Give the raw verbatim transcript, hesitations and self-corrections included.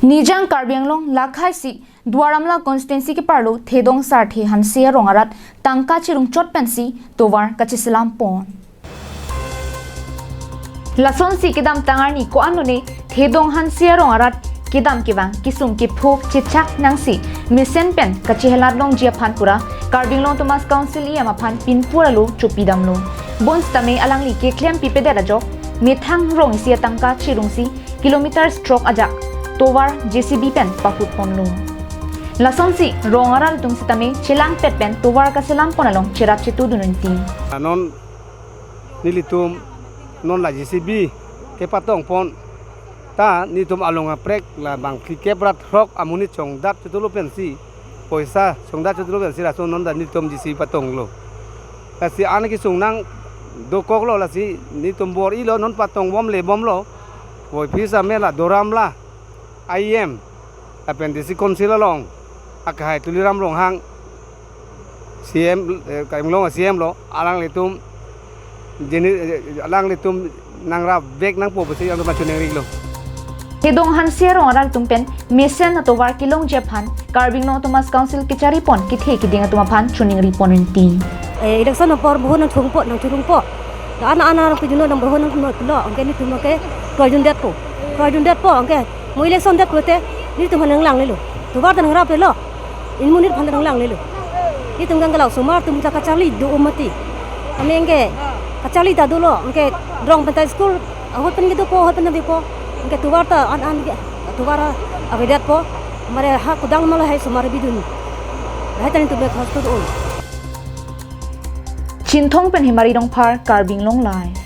Nijang Karbi Anglong lakhai si Duar Amla constituency keparlo Thedong Sarthe Hanse arong arat tangka chirungchot pensi tovar kacheselam pon. Lasonsi kedamtang arni ko-an lone Thedong Hanse arong arat kedam kevang kesung kepho chechak nangsi mesen pen kachehelat longji aphan pura Karbi Anglong Autonomous Council E M aphan pinpur alo chopidamlo. Bonsitame alangli keklem pipedet ajok methang rong isi atangka chirungsi kilometer strok ajak tovar J C B pen pahut ponlo. Lasonsi rong arat atum sitame chelangpet pen tovar kaselam pon along cherap chetudun unti. Non nelitum non la J C B kepatong pon ta netum along aprek la bang phlikep rat throk amonit chongdat chotlo pensi poisa chongdat chotlo pensi laso non ta netum J C B patonglo. Lasi an kesung nang dokoklo, lasi netum bor-ilo, non patong bom le bomlo. Voiphit same la Duar Amla I M, lapen D C Council along akehai Tuliram Ronghang, C M, eh, Karbi Anglong C M lo, alanglitum jeni, eh, alanglitum nangrap vek nangpo pusi alangtum aphan choningrilo. Thedong Hanse arong arat atum pen mesen atovar kelongji aphan Karbi Anglong Autonomous Council kechari pon kethe keding atum aphan choningri pon unti. Eh, election apor bohut nangchungpo, nangchurungpo. Ana ana nangpiduno nang bohut nangpulo, anke netum anke kroidundetpo. Kroidundetpo, anke mo election det pulote netum aphan nanglanglelo. Tovar ta nangraplelo. Inmunit aphan nanglanglelo. Netum kangkala osomar atum ta kacharli do mati. Kami anke kacharli ta dolo, anke rong pen ta school ahut pen kedopo, ahut pen kedopo. Anke tovar ta an an ke tovar avedetpo. Mare ha kudang ma lahai osomar bidun. Lahai ta netum ke hostel un. Chinthong pen Hemari Rongphar, Karbi Anglong Live.